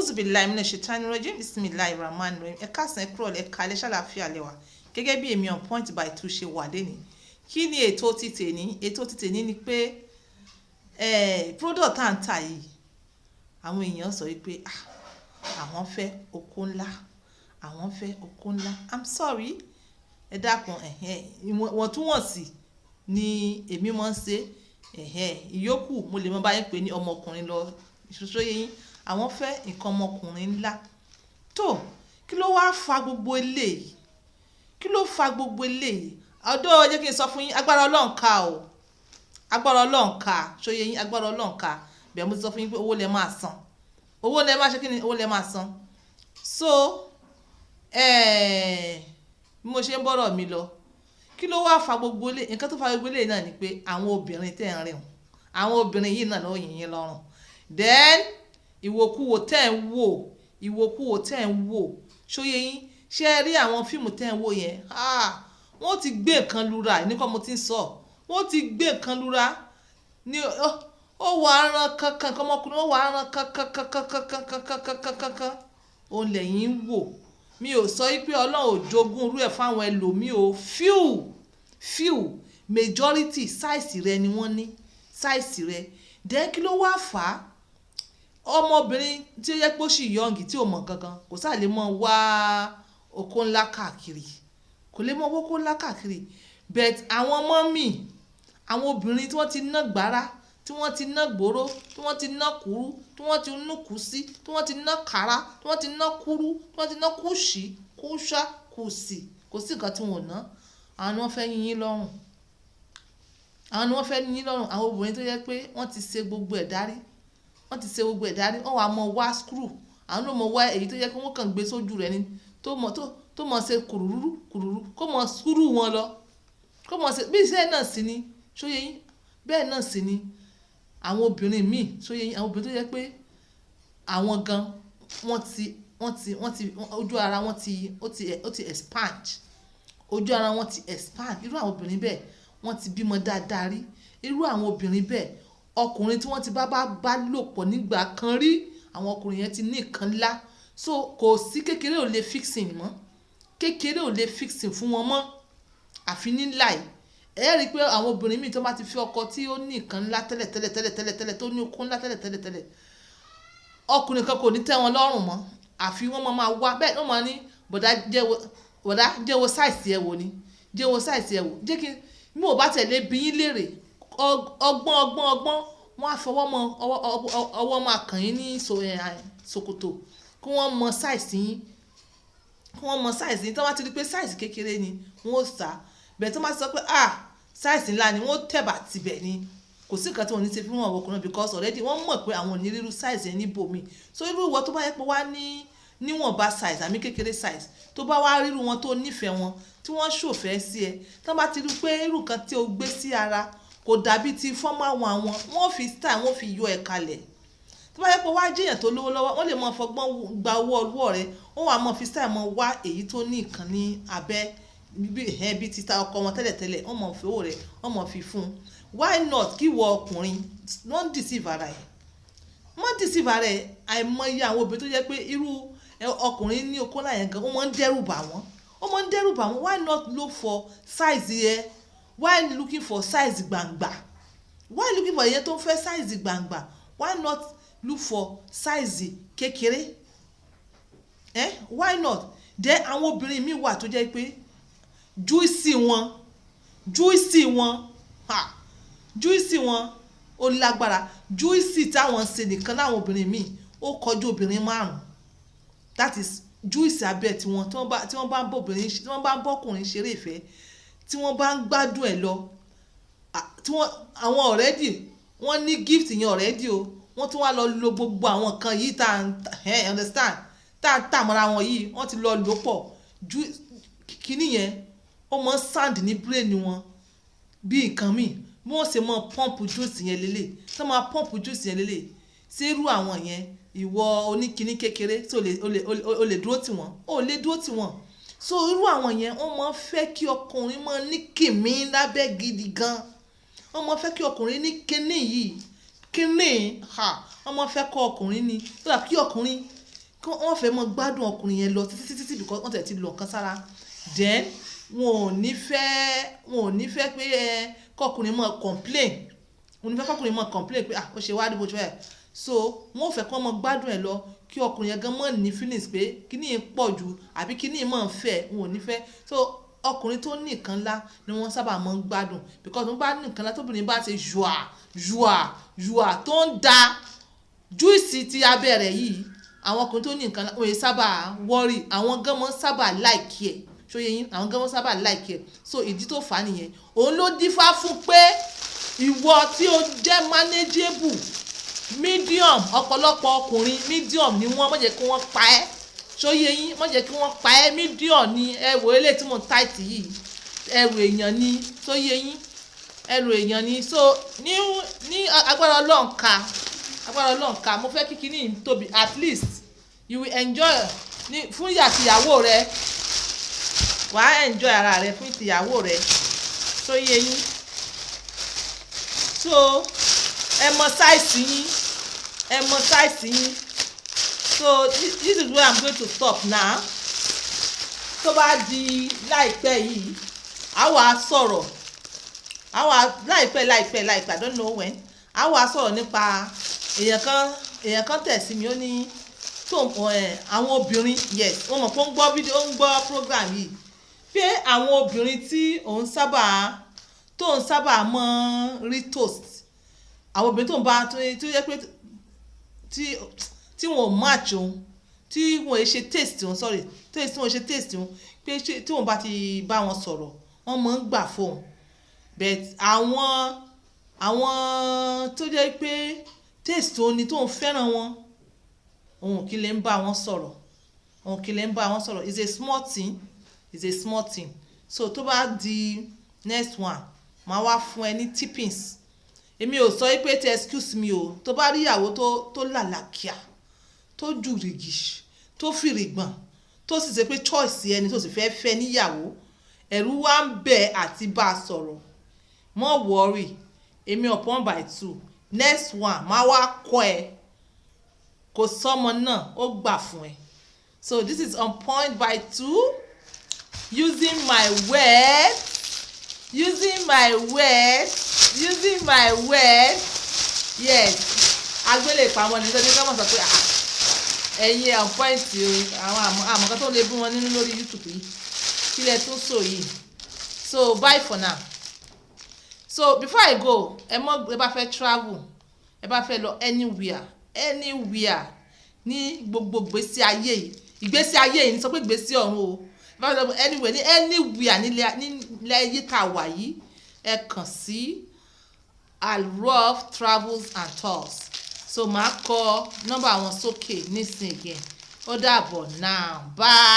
Auzubillahi minash shaitani rajim. Bismillahir rahmanir rahim. Ẹ káàsán, ẹ kúrọ̀lẹ́, ẹ káalẹ́, ṣàlàáfíà lẹ́wà. Gẹ́gẹ́ bí èmi On Point by Two ṣe wà lénìí, kí ni ètò ti tèní? Ètò ti tèní ni pé product tá à ń tà yìí, àwọn èèyàn sọ wípé, ah, àwọn fẹ́ okó ńlá, àwọn fẹ́ okó ńlá. I'm sorry, ẹ dákun, ẹ̀hẹ́n, ìwọ̀ntúnwọ̀nsì ni èmi máa ń ṣe. Ẹ̀hẹ́n, ìyókù mo lè mọ bá yín pé ní ọmọkùnrin lọ ṣoṣo yín, àwọn fẹ́ nǹkan ọmọkùnrin ńlá. Tó kí ló wá fa gbogbo eléyìí? Kí ló fa gbogbo eléyìí? Ọ̀dọ́ jẹ́ kí n sọ fún yín, agbára Ọlọ́run ká o, agbára Ọlọ́run ká. Ṣóyè yín? Agbára Ọlọ́run ká. Bẹ́ẹ̀ mo ti sọ fún yín pé owó lẹ máa san, owó lẹ máa ṣe kí ni, owó lẹ máa san. So bí mo ṣe ń bọ́rọ̀ mi lọ, kí ló wá fa gbogbo eléyìí? Nǹkan tó fa gbogbo eléyìí náà ni pé àwọn obìnrin tẹ́ ń rìn, àwọn obìnrin yìí náà ló yìn yín lọ́rùn. Then ìwòkuwò tẹ́ ń wò, ìwòkuwò tẹ́ ń wò, ṣóyè yín? Ṣé ẹ rí àwọn fíìmù tẹ́ ń wò yẹn? Ah, wọ́n ti gbé nǹkan lura ní kọ́ mo ti ń sọ, wọ́n ti gbé nǹkan lura ní ó wà aràn kankan kan ọmọkùnrin, ó wà aràn kankan kankan kankan kankan kankan kankan, òun lẹ́yìn ń wò. Mi ò sọ pé Ọlọ́run ò jogún irú ẹ̀ fáwọn ẹlòmíì o. Few, few, majority size rẹ ni wọ́n ní, size rẹ. Then kí ló wá fà á? Ọmọbìnrin tí ó yẹ pé ó sì young, tí ò mọ̀ kankan, kò sáà lè mọ wá okó ńlá káàkiri, kò lè mọ owó okó ńlá káàkiri. But àwọn ọmọ mi, àwọn obìnrin tí wọ́n ti ná gbára, tí wọ́n ti ná gbòòrò, tí wọ́n ti ná kúrú, tí wọ́n ti nú kùsí, tí wọ́n ti ná kàrá, tí wọ́n ti ná kúrú, tí wọ́n ti ná kùsì, kùsà, kùsì, kò sí nǹkan tí wọ́n ò ná. Àwọn ni wọ́n fẹ́ yín yín lọ́rùn, àwọn ni wọ́n fẹ́ yín lọ́rùn. Àwọn obìnrin tó yẹ pé wọ́n ti ṣe gbogbo ẹ̀ dárí, wọ́n ti ṣe gbogbo ẹ̀ dárí, wọ́n wàá mọ wá screw, àwọn ló mọ wá èyí tó yẹ kí wọ́n kàn gbé sójú rẹ̀ ni, tó mọ̀ ṣe kùrùrù kùrùrù, kó mọ screw wọn lọ, kó mọ̀ ṣe bí iṣẹ́ náà sì ni. Ṣóyè yín? Bẹ́ẹ̀ náà sì ni àwọn obìnrin míì. Ṣóyè yín? Àwọn obìnrin tó yẹ pé àwọn gan wọ́n ti ojú ara wọn ti ó ti expand, ojú ara wọn ti expand. Irú àwọn obìnrin bẹ́ẹ̀, wọ́n ti bímọ dáadáa rí. Irú àwọn obìnrin bẹ́ẹ̀, ọkùnrin tí wọ́n ti bá lò pọ̀ nígbà kan rí, àwọn ọkùnrin yẹn ti ní nǹkan ńlá. So kò sí, kékeré ò lè fixing mọ́, kékeré ò lè fixing fún wọn mọ́, àfi ní láì. Ẹ rí i pé àwọn obìnrin míì tó bá ti fi ọkọ tí ó ní nǹkan ńlá tẹ́lẹ̀ tẹ́lẹ̀ tẹ́lẹ̀ tẹ́lẹ̀ tẹ́lẹ̀, tó ní okó ńlá tẹ́lẹ̀ tẹ́lẹ̀ tẹ́lẹ̀, ọkùnrin kan kò ní tẹ́ wọn lọ́rùn mọ́, àfi wọ́n máa wá bẹ́ẹ̀. Wọ́n máa ní, "Bọ̀dá jẹ́wọ́, bọ̀dá jẹ́wọ́, size ẹ̀ wò ni, jẹ́wọ́ size ẹ̀ wò." Jẹ́ kí mi ò bá tẹ̀lé bí yín léèrè ọgbọ́n ọgbọ́n ọgbọ́n, wọ́n á fọwọ́ mọ ọwọ́, máa kàn yín ní ṣòkòtò, kí wọ́n mọ size yín, kí wọ́n mọ size yín. Tí wọ́n bá ti rí pé size kékeré ni, wọ́n ó sá bẹ́ẹ̀. Tí wọ́n bá ti sọ pé, ah, size ńlá ni, wọ́n tẹ̀bà tibẹ̀ ni. Kò sí nǹkan tí wọ́n ní ṣe fún àwọn ọkùnrin, because already wọ́n mọ̀ pé àwọn ò ní rírú size yẹn níbòmí. So irú ìwọ tó bá yẹ pé wá ní níwọ̀nba size àmì kékeré size, tó bá wá ríru wọn, tó nífẹ̀ẹ́ wọn, tí wọ́n ṣòfẹ́ sí ẹ, tí wọ́n bá ti rí pé irú kan tí o gbé sí ara kò dàbí ti former one wọn, wọ́n fi style, wọ́n fi yọ ẹ̀ kalẹ̀. Tó bá yẹ pé wá jẹ́yàn tó lówó lọ́wọ́, wọ́n lè mọ fọgbọ́n gba owó ọwọ́ rẹ, wọ́n wàá mọ fi style mọ wá èyí tó ní nǹkan ní abẹ́ bí ẹ̀ bí títa ọkọ wọn tẹ́lẹ̀tẹ́lẹ̀, wọ́n mọ̀ fi owó rẹ̀, wọ́n mọ̀ fi fún un. Why not kí wọ ọkùnrin wọ́n deceive ara ẹ̀, wọ́n deceive ara ẹ̀? Àìmọye àwọn obìnrin tó jẹ́ pé irú ọkùnrin ní okó láyẹn gan, ó máa ń dẹ́rù bà wọ́n, ó máa ń dẹ́rù bà wọ́n. Why not look for size yẹ? Why looking for size gbàngbà? Why looking for ìyẹn tó ń fẹ́ size gbàngbà? Why not look for size kékeré? Eh, why not? Then àwọn obìnrin míì wà tó jẹ́ pé juicy wọn, juicy wọn, ha, juicy wọn ó lágbára. Juicy táwọn ṣe nìkan láwọn obìnrin míì, ó kọjú obìnrin márùn. That is juicy abẹ́ tiwọn. Tí wọ́n bá ń bọ́bìnrin, tí wọ́n bá ń bọ́kùnrin ṣeré ìfẹ́, tí wọ́n bá ń gbádùn ẹ̀ lọ, tí wọ́n àwọn already wọ́n ní gift yẹn already o, wọ́n tún wá lọ lo gbogbo àwọn nǹkan yìí tá à ń understand, tá à ń tà mọ́ra wọn yìí, wọ́n ti lọ lò pọ̀ ju kíní yẹn, ó mọ sound ní brain wọn bí nǹkan míì, bí wọ́n ṣe mọ pump juice yẹn lélẹ̀, tí wọ́n máa pump juice yẹn lélẹ̀. Ṣé irú àwọn yẹn, ìwọ oníkiní kékeré tí o lè dúró tì wọ́n? O lè dúró tì wọ́n. So irú àwọn yẹn, wọ́n máa fẹ́ kí ọkùnrin máa ní kìmí lábẹ́ gidi gan. Wọ́n máa fẹ́ kí ọkùnrin ní kíní yìí, kíní ha, wọ́n máa fẹ́ kọ́ ọkùnrin ní so that kí ọkùnrin Kí wọ́n fẹ́ mọ gbádùn ọkùnrin yẹn lọ títí títí títí, because wọ́n tẹ̀ ti lọ nǹkan sára. Then wọn ò ní fẹ́ pé ẹ kọkùnrin mọ complain. Wọn ò ní fẹ́ kọkùnrin mọ complain pé, "Ah, ó ṣe wá dìbò ṣe fẹ́." So wọn ò fẹ́ kí wọ́n mọ gbádùn ẹ̀ lọ, kí ọkùnrin yẹn gan mọ̀ ní feelings pé kíní yìí pọ̀ jù àbí kíní yìí mọ̀ ń fẹ́. Wọn ò ní fẹ́. So ọkùnrin tó ní nǹkan ńlá ni wọ́n sábà máa ń gbádùn, because wọ́n bá ní nǹkan ńlá, tóbìnrin bá ti yùà yùà yùà tó ń da juice ti abẹ́ rẹ̀ yìí, àwọn ọkùnrin tó ní nǹkan ńlá, wọ́n yìí sábà worry. Àwọn gan mọ́ sábà like ẹ̀. Ṣó yé yín? Àwọn gan mọ́ sábà like ẹ̀. So ìdí tó fà á nìyẹn. Òun ló dífá fún pé ìwọ tí ó jẹ́ manageable, medium. Ọ̀pọ̀lọpọ̀ ọkùnrin, medium ni wọ́n. Má jẹ́ kí wọ́n pa ẹ́. Ṣó yé yín? Má jẹ́ kí wọ́n pa ẹ́. Medium ni. Ẹ wò eléyìí tí mò ń tight yìí, ẹrù èèyàn ni. Ṣó yé yín? Ẹrù èèyàn ni. So ní agbára Ọlọ́run ká, agbára Ọlọ́run ká, mo fẹ́ kí kíní yìí tóbi. At least you will enjoy ní fún ìyàtìyàwó rẹ. Wàá enjoy ara rẹ fún ìtìyàwó rẹ. Ṣó yé yín? So ẹ mọ size yín, ẹ mọ size yín. So this is where I'm going to stop now. Tó bá di láìpẹ́ yìí, a wá sọ̀rọ̀, a wá láìpẹ́ láìpẹ́ láìpẹ́, I don't know when, a wá sọ̀rọ̀ nípa èèyàn kan. Èèyàn kan tẹ̀ sí mi, ó ní tó àwọn obìnrin, yes, wọ́n mọ̀ pé ó ń gbọ́ fídíò, ó ń gbọ́ program yìí, pé àwọn obìnrin tí òun sábà tó ń sábà mọ́ rí toast, àwọn obìnrin tó ń bá tó yẹ pé tí wọn ò match òun, tí wọn ò ṣe taste òun, sorry, tí wọn ò ṣe taste òun, pé tí wọn bá ti bá wọn sọ̀rọ̀, wọ́n máa ń gbà fóun, but àwọn tó jẹ́ pé taste òun ni, tó ń fẹ́ràn wọn, òun kì í lè ń bá wọn sọ̀rọ̀, òun kì í lè ń bá wọn sọ̀rọ̀. It's a small thing, it's a small thing. So tó bá di next one, màá wá fún ẹ ní tippings. Èmi ò sọ pé tí, excuse me o, tó bá rí ìyàwó tó làlàkíà, tó jùrìgì, tó fìrìgbọ̀n, tó sì ṣe pé choice ẹni tó sì fẹ́ fẹ́ níyàwó, ẹ̀rù wá ń bẹ̀ àti bá a sọ̀rọ̀, mọ́ worry. Èmi upon by two, next one, máa wá kọ́ ẹ. Kò sọ́mọ náà, ó gbà fún ẹ. So this is On Point by Two, using my words, using my words, using my words. Yes, agbélé ìpamọ́ ní sọ́dún kọ́mọ̀ sọ pé, "Ah, ẹ̀yin On Point o, àwọn àmọ̀kan tó lè bú wọn nínú lórí YouTube yìí, kí lẹ tún sọ yìí?" So bye for now. So before I go, ẹ mọ̀, ẹ bá fẹ́ travel, ẹ bá fẹ́ lọ anywhere, anywhere ní gbogbo ìgbésí ayé yìí, ìgbésí ayé yìí ní sọ pé ìgbésí ọ̀run o, ẹ bá fẹ́ lọ anywhere ní anywhere nílé ayé tá a wà yìí, ẹ kàn sí Alrof Travels and Tours. So màá kọ nọ́mbà wọn sókè nísìnyí again. Ó dàbọ̀ now, bye.